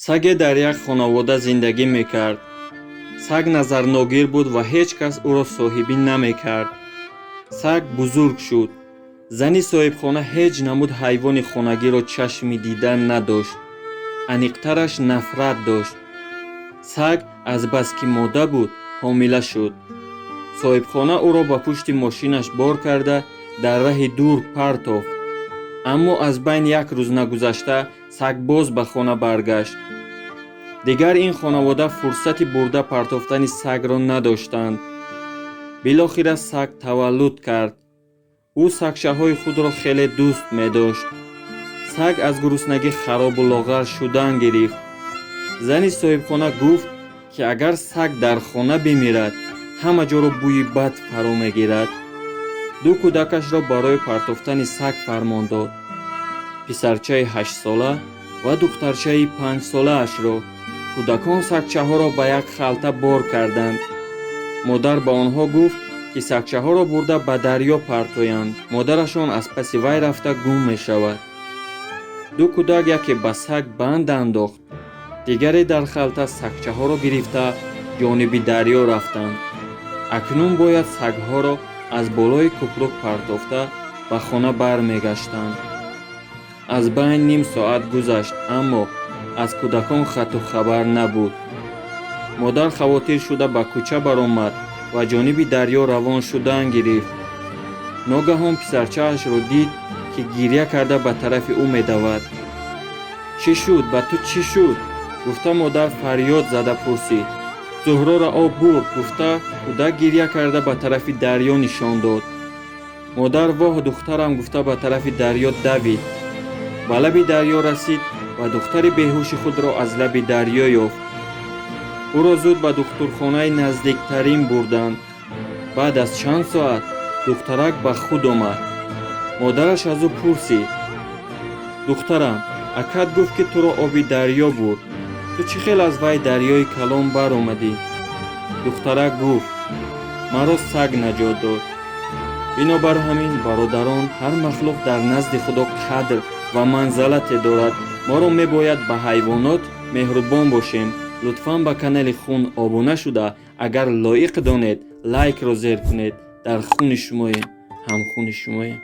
Саге дар як хонавода зиндагӣ мекард. Саг назарногир буд ва ҳеҷ кас ӯро соҳибӣ намекард. Саг бузург шуд. Зани соҳибхона ҳеҷ намуд ҳайвони хонагиро чашми дидан надошт, аниқтараш, нафрат дошт. Саг азбаски мода буд, ҳомила шуд. Соҳибхона ӯро ба пушти мошинаш бор карда, дар раҳи дур партофт. Аммо аз байн як рӯз нагузашта, саг боз ба хона баргашт. Дигар ин хонавода фурсати бурда партофтани сагро надоштанд. Билохира саг таваллуд кард. Ӯ сагчаҳои худро хеле дӯст медошт. Саг аз гуруснагӣ харобу лоғар шудан гирифт. Зани соҳибхона гуфт, ки агар саг дар хона бимирад, ҳама ҷоро бӯи бад фаро мегирад. Ду кӯдакашро барои партофтани саг фармон дод: писарчаи 8-сола ва духтарчаи 5-солаашро. Кӯдакон сагчаҳоро ба як халта бор карданд. Модар ба онҳо гуфт, ки сагчаҳоро бурда ба дарё партоянд, модарашон аз паси вай рафта гум мешавад. Ду кӯдак яке ба саг банд андохт, дигаре дар халта сагчаҳоро гирифта, ҷониби дарё рафтанд. Акнун бояд сагҳоро аз болои кӯпрук партофта, ба хона бармегаштанд. Аз байн ним соат гузашт, аммо аз кӯдакон хату хабар набуд. Модар хавотир шуда, ба кӯча баромад ва ҷониби дарё равон шудан гирифт. Ногаҳон писарчаашро дид, ки гиря карда ба тарафи ӯ медавад. «Чӣ шуд? Ба ту чӣ шуд?» гуфта, модар фарёд зада пурсид. «Зуҳрора об бурд», гуфта, кӯдак гиря карда ба тарафи дарё нишон дод. Модар «Воҳ, духтарам!» гуфта, ба тарафи дарё давид. Ба лаби дарё расид ва духтари беҳуши худро аз лаби дарё ёфт. Ӯро зуд ба духтурхонаи наздиктарин бурданд. Баъд аз чанд соат духтарак ба худ омад. Модараш аз ӯ пурсид: «Духтарам, акат гуфт, ки туро оби дарё бурд. Ту чӣ хел аз вай дарёи калон баромадӣ?» Духтарак гуфт: «Маро саг наҷот дод». Бинобар ҳамин, бародарон, ҳар махлуқ дар назди Худо қадр ва манзалате дорад. Моро мебояд ба ҳайвонот меҳрубон бошем. Лутфан ба канали Хун обуна шуда, агар лоиқ донед, лайкро зер кунед. Дар хуни шумоем, ҳамхуни шумоем.